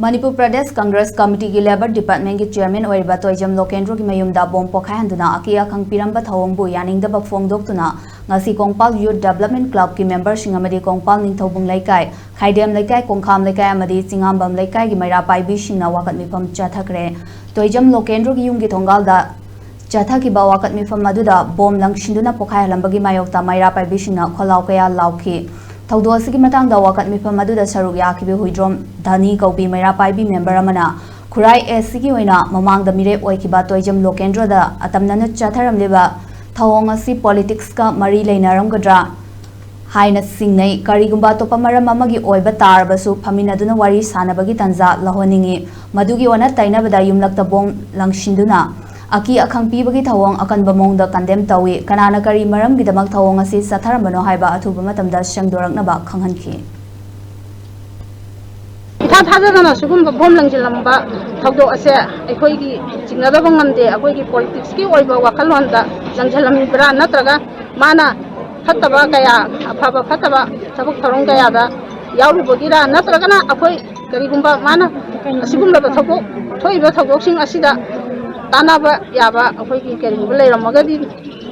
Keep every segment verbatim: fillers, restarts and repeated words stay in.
Manipur Pradesh Congress ꯀꯃꯤꯇꯤꯒꯤ labour ꯗꯤꯄꯥꯔꯠꯃꯦꯟꯒꯤ chairman ꯑꯣꯏꯔꯤꯕ ꯇꯣꯏꯖꯝ ꯂꯣꯀꯦꯟꯗ꯭ꯔꯣꯒꯤ ꯃꯌꯨꯝꯗ ꯕꯣꯝ ꯄꯣꯈꯥꯏꯍꯟꯗꯨꯅ ꯑꯀꯤ ꯑꯈꯪ ꯄꯤꯔꯝꯕ ꯊꯧꯑꯣꯡꯕꯨ ꯌꯥꯅꯤꯡꯗꯕ ꯐꯣꯡꯗꯣꯛꯇꯨꯅ ꯉꯁꯤ ꯀꯣꯡꯄꯥꯜ ꯌꯨꯠ ꯗꯦꯕꯂꯞꯃꯦꯟ ꯀ꯭ꯂꯕꯀꯤ ꯃꯦꯝꯕꯔꯁꯤꯡ ꯑꯃꯗꯤ ꯀꯣꯡꯄꯥꯜ ꯅꯤꯡꯊꯧꯕꯨꯡ ꯂꯩꯀꯥꯏ, ꯈꯥꯏꯗꯦꯝ ꯂꯩꯀꯥꯏ, ꯀꯣꯡꯈꯥꯝ ꯂꯩꯀꯥꯏ ꯑꯃꯗꯤ ꯆꯤꯉꯥꯝꯕꯝ ꯂꯩꯀꯥꯏꯒꯤ ꯃꯩꯔꯥ ꯄꯥꯏꯕꯤꯁꯤꯡꯅ ꯋꯥꯀꯠ ꯃꯤꯐꯝ ꯆꯠꯊꯈ꯭ꯔꯦ꯫ ꯇꯣꯏꯖꯝ ꯂꯣꯀꯦꯟꯗ꯭ꯔꯣꯒꯤ ꯌꯨꯝꯒꯤ ꯊꯣꯡꯒꯥꯜꯗ ꯆꯠꯊꯈꯤꯕ ꯋꯥꯀꯠ ꯃꯤꯐꯝ ꯑꯗꯨꯗ ꯕꯣꯝ ꯂꯪꯁꯤꯟꯗꯨꯅ ꯄꯣꯈꯥꯏꯍꯜꯂꯝꯕꯒꯤ ꯃꯥꯌꯣꯛꯇ ꯃꯩꯔꯥ ꯄꯥꯏꯕꯤꯁꯤꯡꯅ ꯈꯣꯜꯂꯥꯎ ꯀꯌꯥ ꯂꯥꯎꯈꯤ꯫ ꯊꯧꯗꯣꯛ ꯑꯁꯤꯒꯤ ꯃꯇꯥꯡꯗ ꯋꯥꯀꯠ ꯃꯤꯐꯝ ꯑꯗꯨꯗ ꯁꯔꯨꯛ ꯌꯥꯈꯤꯕ ꯍꯨꯏꯗ꯭ꯔꯣꯝ ꯙꯅꯤ ꯀꯧꯕꯤ ꯃꯩꯔꯥ ꯄꯥꯏꯕꯤ ꯃꯦꯝꯕꯔ ꯑꯃꯅ ꯈꯨꯔꯥꯏ ꯑꯦꯁ ꯁꯤꯒꯤ ꯑꯣꯏꯅ ꯃꯃꯥꯡꯗ ꯃꯤꯔꯦꯞ ꯑꯣꯏꯈꯤꯕ ꯇꯣꯏꯖꯝ ꯂꯣꯀꯦꯟꯗ꯭ꯔꯣꯗ ꯑꯇꯝꯅꯅ ꯆꯠꯊꯔꯝꯂꯤꯕ ꯊꯧꯑꯣꯡ ꯑꯁꯤ ꯄꯣꯂꯤꯇꯤꯛꯁꯀ ꯃꯔꯤ ꯂꯩꯅꯔꯝꯒꯗ꯭ꯔꯥ ꯍꯥꯏꯅ ꯆꯤꯡꯅꯩ꯫ ꯀꯔꯤꯒꯨꯝꯕ ꯑꯇꯣꯞꯄ ꯃꯔꯝ ꯑꯃꯒꯤ ꯑꯣꯏꯕ ꯇꯥꯔꯕꯁꯨ ꯐꯝꯃꯤꯟꯅꯗꯨꯅ ꯋꯥꯔꯤ ꯁꯥꯟꯅꯕꯒꯤ ꯇꯥꯟꯖꯥ ꯂꯧꯍꯟꯅꯤꯡꯏ꯫ ꯃꯗꯨꯒꯤ ꯑꯣꯟꯅ ꯇꯩꯅꯕꯗ ꯌꯨꯝꯂꯛꯇ ꯕꯣꯝ ꯂꯪꯁꯤꯟꯗꯨꯅ ꯑꯀꯤ ꯑꯈꯪ ꯄꯤꯕꯒꯤ ꯊꯧꯑꯣꯡ ꯑꯀꯟꯕ ꯃꯑꯣꯡꯗ ꯀꯟꯗꯦꯝ ꯇꯧꯏ꯫ ꯀꯅꯥꯅ ꯀꯔꯤ ꯃꯔꯝꯒꯤꯗꯃꯛ ꯊꯧꯑꯣꯡ ꯑꯁꯤ ꯆꯠꯊꯔꯝꯕꯅꯣ ꯍꯥꯏꯕ ꯑꯊꯨꯕ ꯃꯇꯝꯗ ꯁꯦꯡꯗꯣꯔꯛꯅꯕ ꯈꯪꯍꯟꯈꯤ꯫ ꯏꯊꯥ ꯊꯥꯖꯗꯅ ꯁꯤꯒꯨꯝꯕ ꯕꯣꯝ ꯂꯪꯁꯤꯜꯂꯝꯕ ꯊꯧꯗꯣꯛ ꯑꯁꯦ ꯑꯩꯈꯣꯏꯒꯤ ꯆꯤꯡꯅꯗꯕ ꯉꯝꯗꯦ꯫ ꯑꯩꯈꯣꯏꯒꯤ ꯄꯣꯂꯤꯇꯤꯛꯁꯀꯤ ꯑꯣꯏꯕ ꯋꯥꯈꯜꯂꯣꯟꯗ ꯂꯪꯁꯤꯜꯂꯝꯃꯤꯕ꯭ꯔꯥ, ꯅꯠꯇ꯭ꯔꯒ ꯃꯥꯅ ꯐꯠꯇꯕ ꯀꯌꯥ, ꯑꯐꯕ ꯐꯠꯇꯕ ꯊꯕꯛ ꯊꯧꯔꯝ ꯀꯌꯥꯗ ꯌꯥꯎꯔꯨꯕꯒꯤꯔꯥ, ꯅꯠꯇ꯭ꯔꯒꯅ ꯑꯩꯈꯣꯏ ꯀꯔꯤꯒꯨꯝꯕ ꯃꯥꯅ ꯑꯁꯤꯒꯨꯝꯂꯕ ꯊꯧꯗꯣꯛ, ꯊꯣꯛꯏꯕ ꯊꯧꯗꯣꯛꯁꯤꯡ ꯑꯁꯤꯗ ꯇꯥꯟꯅꯕ ꯌꯥꯕ ꯑꯩꯈꯣꯏꯒꯤ ꯀꯔꯤꯒꯨꯝꯕ ꯂꯩꯔꯝꯃꯒꯗꯤ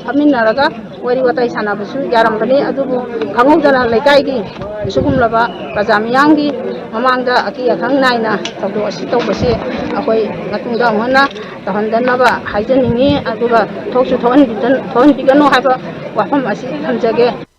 ꯐꯝꯃꯤꯟꯅꯔꯒ ꯋꯥꯔꯤ ꯋꯥꯇꯥꯏ ꯁꯥꯟꯅꯕꯁꯨ ꯌꯥꯔꯝꯕꯅꯤ꯫ ꯑꯗꯨꯕꯨ ꯈꯪꯍꯧꯗꯅ ꯂꯩꯀꯥꯏꯒꯤ ꯑꯁꯤꯒꯨꯝꯂꯕ ꯄ꯭ꯔꯖꯥ ꯃꯤꯌꯥꯝꯒꯤ ꯃꯃꯥꯡꯗ ꯑꯀꯤ ꯑꯈꯪ ꯅꯥꯏꯅ ꯊꯧꯗꯣꯛ ꯑꯁꯤ ꯇꯧꯕꯁꯤ ꯑꯩꯈꯣꯏ ꯃꯇꯨꯡꯗ ꯑꯃꯨꯛ ꯍꯟꯅ ꯇꯧꯍꯟꯗꯅꯕ ꯍꯥꯏꯖꯅꯤꯡꯏ꯫ ꯑꯗꯨꯒ ꯊꯣꯛꯁꯨ ꯊꯣꯛꯍꯟꯕꯤꯗ-, ꯊꯣꯛꯍꯟꯕꯤꯒꯅꯨ ꯍꯥꯏꯕ ꯋꯥꯐꯝ ꯑꯁꯤ ꯊꯝꯖꯒꯦ꯫